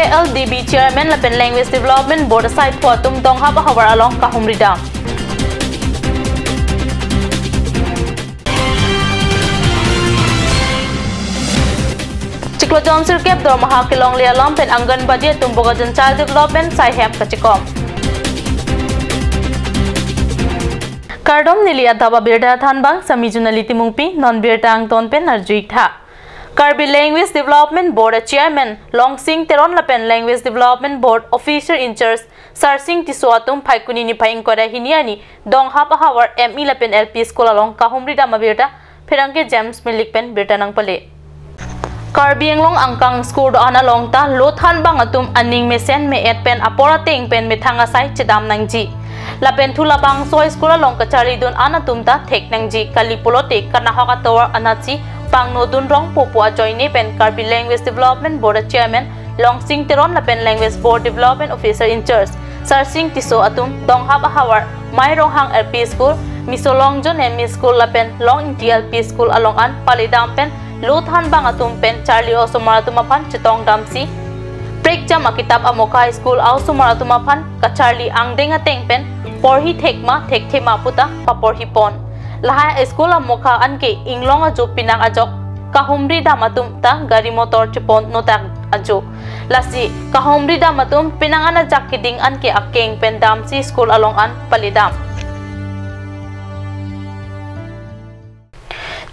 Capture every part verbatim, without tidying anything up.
L D B Chairman lapen Language Development Board asaiphu atum Donghap ahavar along kahumri dam. Chiklo jon sirkep Dormaha kelongle alam pen Anganwadi atum Bokajan Child Development asaihem kachikom. Kardom, neli adap abirta thanbang, sami Junali Timungpi, non birta angton pen arju-ik tha. Karbi Language Development Board a Chairman Longsing Teron lapen Language Development Board Officer in Charge Sarsing Tisso atum Phaikuni niphai ingkoi ra hini arni Donghap ahavar M E lapen L P School along kahumri dam abirta pherangke James Milik pen birta nangpale. Karbi Anglong angkang school do-an along ta lo thanbang atum aning mesen me-et pen apor ateng pen methang asai chedam nangji. Lapen thu labangso school along kacharlidun an atum ta thek nangji, kali pulote kanahok atovar anatsi pangnodun rongpo pu ajoine pen Karbi Language Development Board a Chairman Longsing Teron lapen Language Board Development Officer in Charge Sarsing Tisso atum Donghap ahavar Mai Ronghang L P School, Miso Longjon M E School lapen Long Ingti L P School along an pale dam pen lo thanbang atum pen charli osomar atum aphan chetong damsi prekjam akitap amokha school a-osomar atum aphan kacharli angdeng ateng pen porhi thek ma thekthe ma puta paporhi pon. Lahai school amokha anke inglong ajo pinak ajok kahumri dam atum ta gari motor chepon notak ajo. Lasi kahumri dam atum penang an ajak keding anke akeng pen damsi school along an pale dam.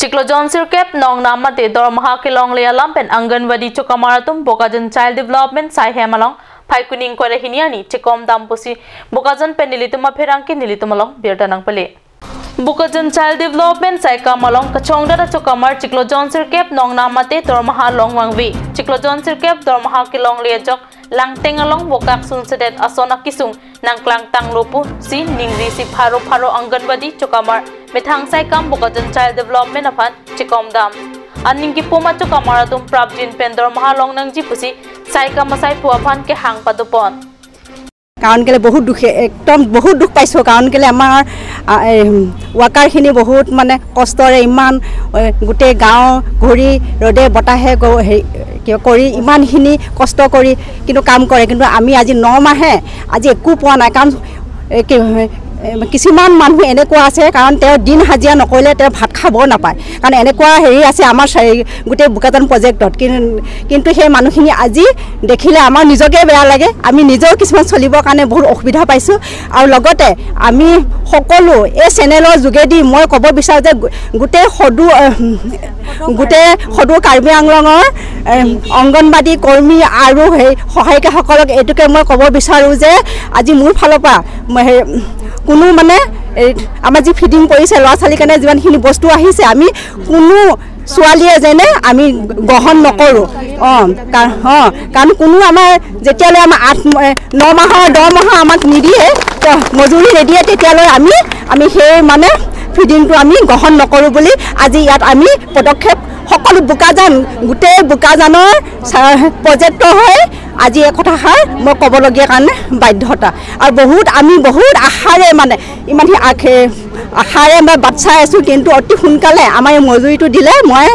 Chiklo jon sirkep nong nam mate Dormaha kelongle alam pen Anganwadi chokamar atum Bokajan Child Development asaihem along Phaikuni ingkoi ra hini arni chikom dam pusi Bokajan pen nelitum apherangke nelitum along birta nangpale. Bokajan Child Development asaikam along kachongdat achokamar chiklo jon sirkep nong nam mate Dormaha along vangve. Chiklo jon sirkep Dormaha kelongle ajok Langteng along vokak sunsedet ason akisung nangklang tanglo pusi ningrisi pharo pharo Anganwadi chokamar methang asaikam Bokajan Child Development aphan chikom dam. Aning kipum achokamar atum prapjin pen Dormaha long nangji pusi asaikam asaiphu aphan kehang padopon. কাৰণ কেলে বহুত দুখে, একদম বহুত দুখ পাইছোঁ। কাৰণ কেলে আমাৰ, আ, এই, ৱৰ্কাৰখিনি বহুত মানে কষ্টৰে ইমান, এ, গোটেই গাঁও ঘূৰি ৰ'দে বতাহে গ-, হেৰি, কিয় কৰি ইমানখিনি কষ্ট কৰি কিন্তু কাম কৰে, কিন্তু আমি আজি ন মাহে আজি একো পোৱা নাই। কাৰণ, এ, কি, এ, কিছুমান মানুহ এনেকুৱা আছে, কাৰণ তেওঁ দিন হাজিৰা নকৰিলে তেওঁ ভাত খাবও নাপায়। কাৰণ এনেকুৱা হেৰি আছে আমাৰ চাৰি-, গোটেই বোকাজান প্ৰজেক্টত। কিন-, কিন্তু সেই মানুহখিনি আজি দেখিলে আমাৰ নিজকে বেয়া লাগে। আমি নিজেও কিছুমান চলিবৰ কাৰণে বহুত অসুবিধা পাইছোঁ। আৰু লগতে আমি সকলো এই চেনেলৰ যোগেদি মই ক'ব বিচাৰোঁ যে গো-, গোটেই সদৌ, আহ, গোটেই সদৌ কাৰ্বি আংলঙৰ, আহ, অংগনবাদী কৰ্মী আৰু সেই সহায়িকাসকলক এইটোকে মই ক'ব বিচাৰোঁ যে আজি মোৰ ফালৰ পৰা মই সেই কোনো মানে এই আমাৰ যি ফিডিং কৰিছে, ল'ৰা ছোৱালীৰ কাৰণে যিমানখিনি বস্তু আহিছে, আমি কোনো ছোৱালীয়ে যেনে আমি গ্ৰহণ নকৰোঁ। অ, কা-, অ, কাৰণ কোনো আমাৰ যেতিয়ালৈ আমাৰ আঠ ম-, এ, ন মাহৰ, দহ মাহৰ আমাক নিদিয়ে, ত-, মজুৰি নিদিয়ে, তেতিয়ালৈ আমি, আমি সেই মানে ফিডিংটো আমি গ্ৰহণ নকৰোঁ বুলি আজি ইয়াত আমি পদক্ষেপ সকলো বোকাজান, গোটেই বোকাজানৰ চা-, পৰ্যটক হৈ আজি এই কথাষাৰ মই ক'বলগীয়া কাৰণে বাধ্যতা। আৰু বহুত, আমি বহুত আশাৰে মানে ইমানখিনি আশে-, আশাৰে মই বাট চাই আছোঁ, কিন্তু অতি সোনকালে আমাৰ এই মজুৰিটো দিলে মই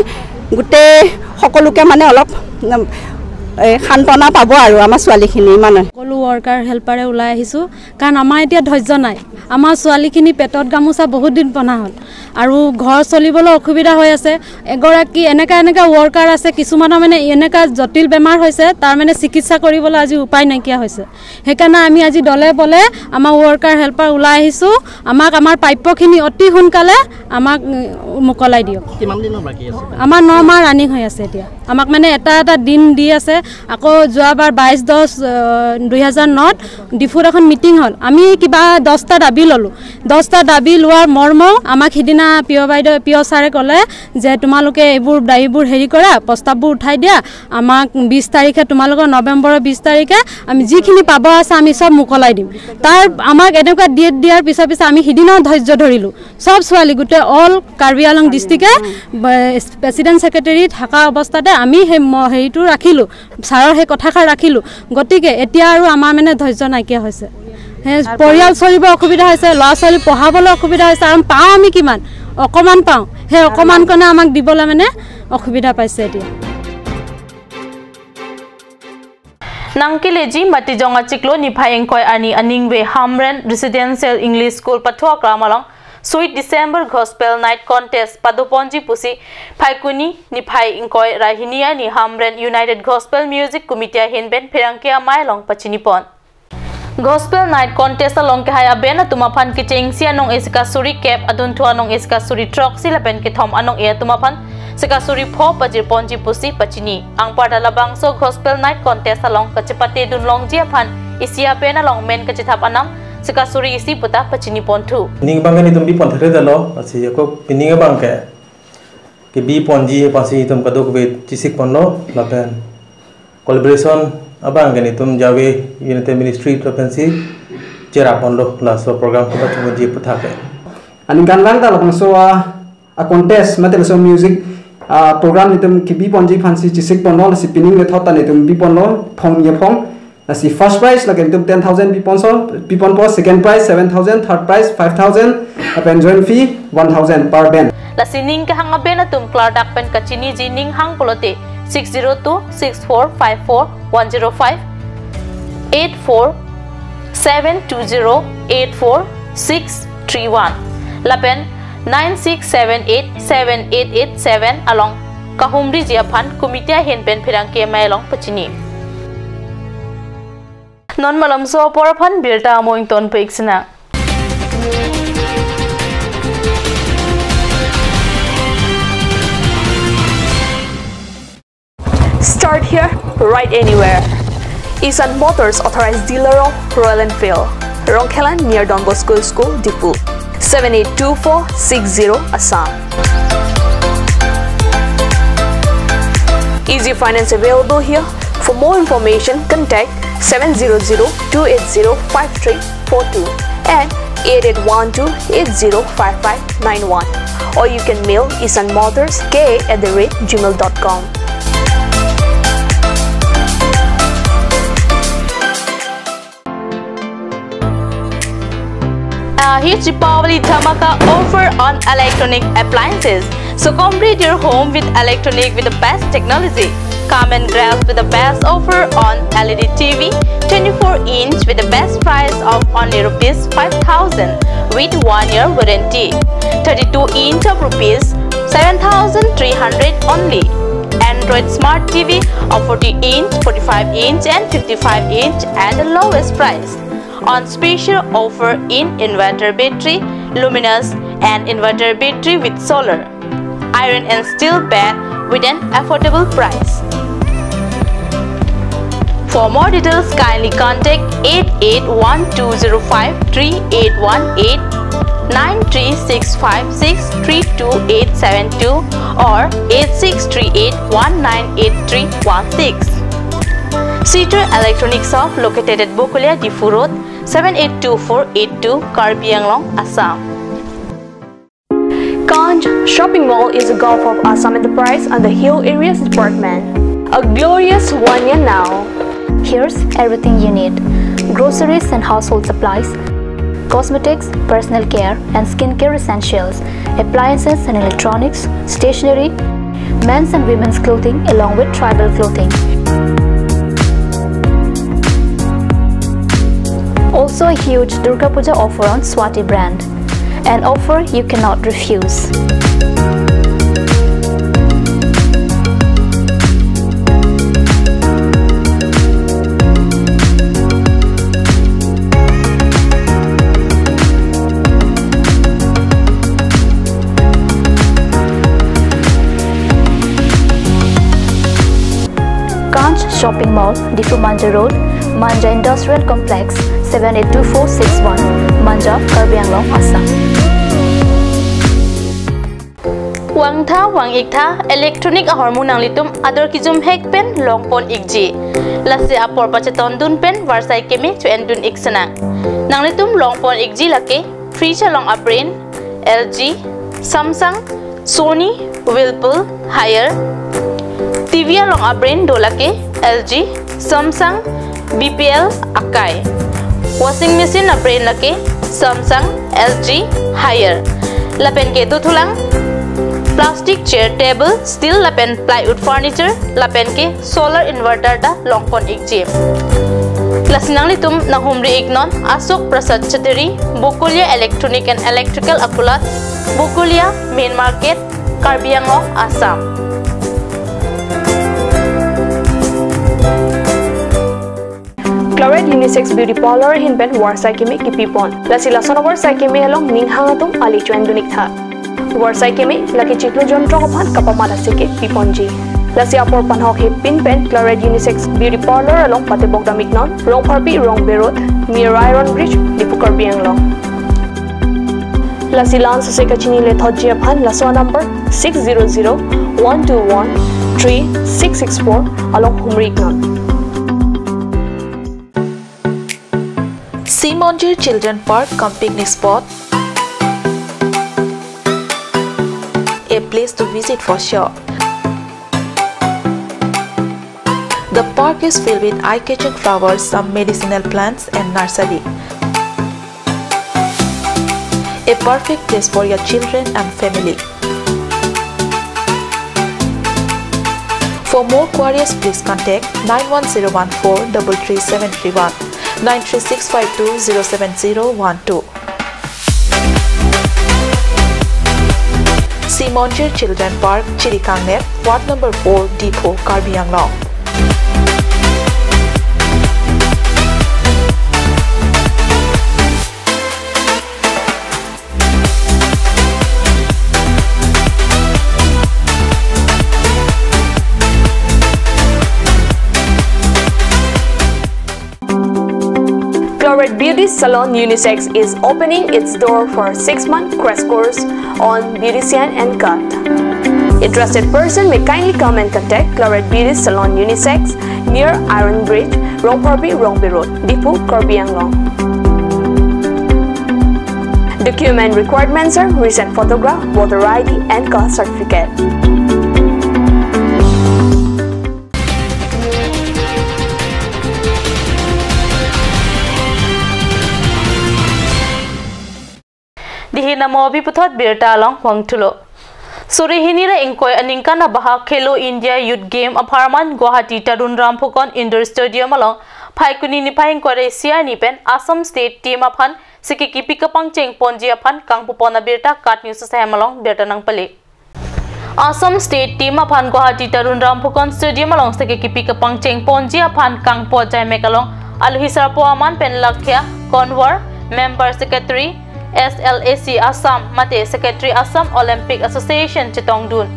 গোটেই সকলোকে মানে অলপ, উম, এই সান্তনা পাব আৰু আমাৰ ছোৱালীখিনি ইমানে। সকলো ৱৰ্কাৰ হেল্পাৰে ওলাই আহিছোঁ, কাৰণ আমাৰ এতিয়া ধৈৰ্য নাই। আমাৰ ছোৱালীখিনি পেটত গামোচা বহুত দিন বন্ধা হ'ল আৰু ঘৰ চলিবলৈ অসুবিধা হৈ আছে। এগৰাকী এনেকা এনেকা ৱৰ্কাৰ আছে, কিছুমানৰ মানে এনেকা জটিল বেমাৰ হৈছে, তাৰ মানে চিকিৎসা কৰিবলৈ আজি উপায় নাইকিয়া হৈছে। সেইকাৰণে আমি আজি দলে বলে আমাৰ ৱৰ্কাৰ হেল্পাৰ ওলাই আহিছোঁ। আমাক আমাৰ প্ৰাপ্যখিনি অতি সোনকালে আমাক, উম, মোকলাই দিয়ক। কিমান দিনৰ বাকী আছে? আমাৰ ন মাহ ৰানিং হৈ আছে এতিয়া। আমাক মানে এটা এটা দিন দি আছে। আকৌ যোৱাবাৰ বাইছ দহ, আহ, দুই হাজাৰ নত ডিফুত এখন মিটিং হ'ল। আমি কিবা দহটা দাবী ল'লোঁ। দহটা দাবী লোৱাৰ মৰ্ম আমাক সিদিনা পিয় বাইদেউ, পিয় ছাৰে ক'লে যে তোমালোকে এইবোৰ দাবীবোৰ হেৰি কৰা, প্ৰস্তাৱবোৰ উঠাই দিয়া, আমাক বিছ তাৰিখে, তোমালোকৰ নৱেম্বৰৰ বিছ তাৰিখে আমি যিখিনি পাব আছে আমি চব মোকলাই দিম। তাৰ আমাক এনেকুৱা ডেট দিয়াৰ পিছে পিছে আমি সিদিনাও ধৈৰ্য ধৰিলোঁ। চব ছোৱালী, গোটেই অল কাৰ্বি আংলং ডিষ্ট্ৰিক্টে ব-, প্ৰেচিডেণ্ট ছেক্ৰেটেৰী থকা অৱস্থাতে আমি সেই ম-, হেৰিটো ৰাখিলোঁ, ছাৰৰ সেই কথাষাৰ ৰাখিলোঁ। গতিকে এতিয়া আৰু আমাৰ মানে ধৈৰ্য নাইকিয়া হৈছে। সেই পৰিয়াল চলিব অসুবিধা হৈছে, ল'ৰা ছোৱালী পঢ়াবলৈ অসুবিধা হৈছে। আৰু পাওঁ আমি কিমান? অকণমান পাওঁ। সেই অকণমান কণে আমাক দিবলৈ মানে অসুবিধা পাইছে এতিয়া। Nangkeleji Matijong achiklo niphai ingkoi arni aningve Hamren Residential English School pathu aklam along Sweet December Gospel Night Contest padoponji pusi Phaikuni niphai ingkoi ra hini arni Hamren United Gospel Music Committee ahin pen pherangke amei along pachinipon. Gospel Night Contest along kehai aben atum aphan kechengsi anong-e sika suri kep, adunthu anong-e sika suri throksi lapen kethom anong-e atum aphan sika suri pho pajirponji pusi pachini. Anparta labangso Gospel Night Contest along kachepatedun longji aphan isi aben along men kachethap anam sika suri isi puta pachiniponthu. Ning abang ke netum bipon thekre dalo, lasi ako pining abang ke kebiponji aphansi netum kadokave chesikponlo lapen collaboration abang ke netum Jave United Ministry atum pensi cheraponlo, laso program kepachunji aphuthak ke. Aningkanvang ta labangso a, a contest mate laso music, a, program netum kebiponji aphansi chesikponlo, lasi pining methot ta netum biponlo, phong ye phong. Lasi first prize lake netum ten thousand piponso, piponpo, second prize seven thousand, third prize five thousand, lapen joint fee one thousand per band. Lasi ning kehang aben atum klardak pen kachiniji, ning hang pulote six zero two six four five four one zero five, eight four seven two zero eight four six three one lapen nine six seven eight seven eight eight seven along kahumriji aphan committee ahin pen pherangke amei along pachini. Non malomso apor aphan birta amo ingtonpik sinang. Start here, ride anywhere. Isan Motors, authorized dealer of Royal Enfield, Rongkhelan near Don Bosco School, Diphu. Seven eight two four six zero, Assam. Easy finance available here. For more information, contact seven zero zero two eight zero five three four two and eight eight one two eight zero five five nine one, or you can mail isan motors K at the rate gmail dot com. A huge Deepavali dhamaka offer on electronic appliances. So complete your home with electronic with the best technology. Come and grab with the best offer on L E D T V, twenty-four inch with the best price of only rupees five thousand with one year warranty. Thirty-two inch of rupees seven thousand three hundred only. Android Smart T V of forty inch, forty-five inch and fifty-five inch at the lowest price. On special offer in inverter battery, luminous and inverter battery with solar. Iron and steel bed with an affordable price. For more details, kindly contact eight eight one two zero five three eight one eight, nine three six five six three two eight seven two or eight six three eight one nine eight three one six. Situr Electronic Shop located at Bokolia, Diphu Road, seven eight two four eight two, Karbi Anglong, Assam. Kanch Shopping Mall is a gulf of Assam Enterprise under Hill Areas Department. A glorious one year now. Here's everything you need: groceries and household supplies, cosmetics, personal care and skincare essentials, appliances and electronics, stationery, men's and women's clothing along with tribal clothing. Also a huge Durga Puja offer on Swati brand. An offer you cannot refuse. Kanch Shopping Mall, Diphu Manja Road, Manja Industrial Complex, seven eight two four six one, Manja, Karbi Anglong, Assam. Vangtha vang-iktha electronic ahormu nanglitum ador kejumhek pen longpon-ikji. Lasi apor pachetondun pen varsai keme cho-endun-ik sinang. Nanglitum longpon-ikji lake fridge along a-brand L G, Samsung, Sony, Whirlpool, Haier. T V along a-brand do lake L G, Samsung, B P L, Akai. Washing machine a-brand lake Samsung, L G, Haier. Lapen ke dothulang Plastic chair table, steel lapen plywood furniture, lapen ke solar inverter ta longpon ikji. Lasi nanglitum nanghumri iknon Ashok Prasad Chattery, Bokolia Electronic and Electrical Akulat, Bokolia Main Market, Karbi Anglong, Assam. Claret Unisex Beauty Parlour ahin pen varsai keme kipipon. Lasi lason avarsai keme along ning hang atum ali choin dun iktha. Varsai keme lake chiklo jontrok aphan kapamat aseke piponji. Lasi apor panhok hepin pen Claret Unisex Beauty Parlour along patebok dam iknon, Rongpharpi Rongbe Road, near Iron Bridge, Diphu, Karbi Anglong. Lasi la-an sose kachini lethotji aphan laso number six zero zero one two one three six six four along humri iknon. Simonjir Children Park cum picnic spot, a place to visit for sure. The park is filled with eye-catching flowers, some medicinal plants and nursery. A perfect place for your children and family. For more queries, please contact nine one zero one four double three seven three one, nine three six five two zero seven zero one two. Simonjir Children Park, Chirikangner, Ward number four, Diphu, Karbi Anglong. Claret Beauty Salon Unisex is opening its door for six-month crash course on beautician and cut. Interested person may kindly come and contact Claret Beauty Salon Unisex near Iron Bridge, Rongpharpi Rongbe Road, Diphu, Karbi Anglong. Document requirements are recent photograph, voter I D and caste certificate. Dihi namo api puthot birta along vangthulo. Suri hini ra ingkoi aningkan abahak Khelo India Youth Game apharman Guwahati Tarun Ram Phokon Indoor Stadium along Phaikuni niphai ingkoi ra isi arni pen Assam State Team aphan siki kipi kapangcheng ponji aphan kangpupon abirta KAT News asai hem along birta nangpale. Assam State Team aphan Guwahati Tarun Ram Phokon Stadium along siki kipi kapangcheng ponji aphan kangpu ajaimek along alohi sarpo aman pen Lakhya Konwar, Member Secretary S L A C Assam, mate Secretary Assam Olympic Association chetongdun.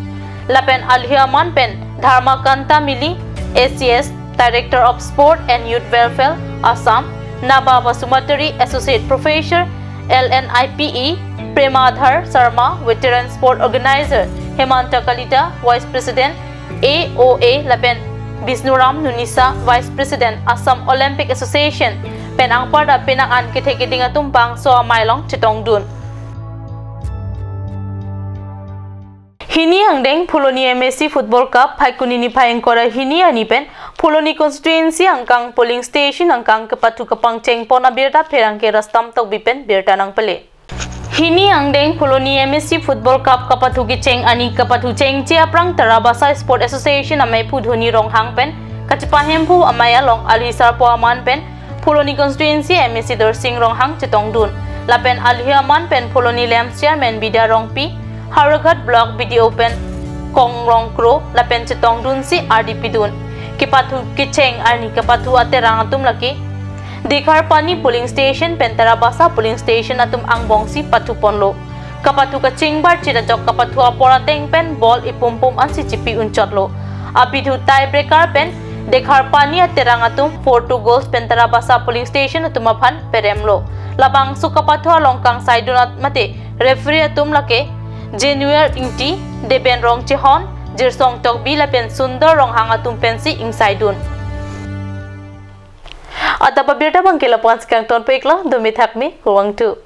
Lapen alohi aman pen Dharmakanta Mili, A C S, Director of Sport and Youth Welfare, Assam, Naba Basumatary, Associate Professor, L N I P E, Premadhar Sharma, Veteran Sport Organizer, Hemanta Kalita, Vice President, A O A, lapen Bisnuram Nunisa, Vice President, Assam Olympic Association, pen anparta penang an kethe keding atum bangso amei along chetongdun. Hini angdeng Phuloni M A C Football Cup Phaikuni niphai ingkoi ra hini arni pen Phuloni constituency angkang polling station angkang kepathu kapangcheng pon abirta pherangke Rastam Tokbi pen birta nangpale. Hini angdeng Phuloni M A C Football Cup kepathu kecheng arni kepathu chengche aphrang Tarabasa Sport Association amei Phudhoni Ronghang pen kachepahemphu amei along alohi sarpo aman pen Phuloni constituency M A C Dorsing Ronghang chetongdun. Lapen alohi aman pen Phuloni LAMPS Chairman Bida Rongpi, Howraghat Block B D O pen Kong Rongkro lapen chetongdunsi ardi pidun. Kepathu kecheng arni kepathu aterang atum lake Dikharpani polling station pen Tarabasa polling station atum angbongsi pathu ponlo. Kepathu kachingbar chit ajok kepathu apor ateng pen ball ipumpum ansi chipi unchotlo. Abidhu tie breaker pen Dikharpani aterang atum four two goals pen Tarabasa polling station atum aphan peremlo. Labangso kepathu along kangsaidun at mate referee atum lake January Ingti, Deben Rongchehon, Jirsong Tokbi lapen Sundor Ronghang atum pensi ingsaidun. Adap abirta abangke lapu-an si kangtonpiklo, dumi thakmi, kurvangthu.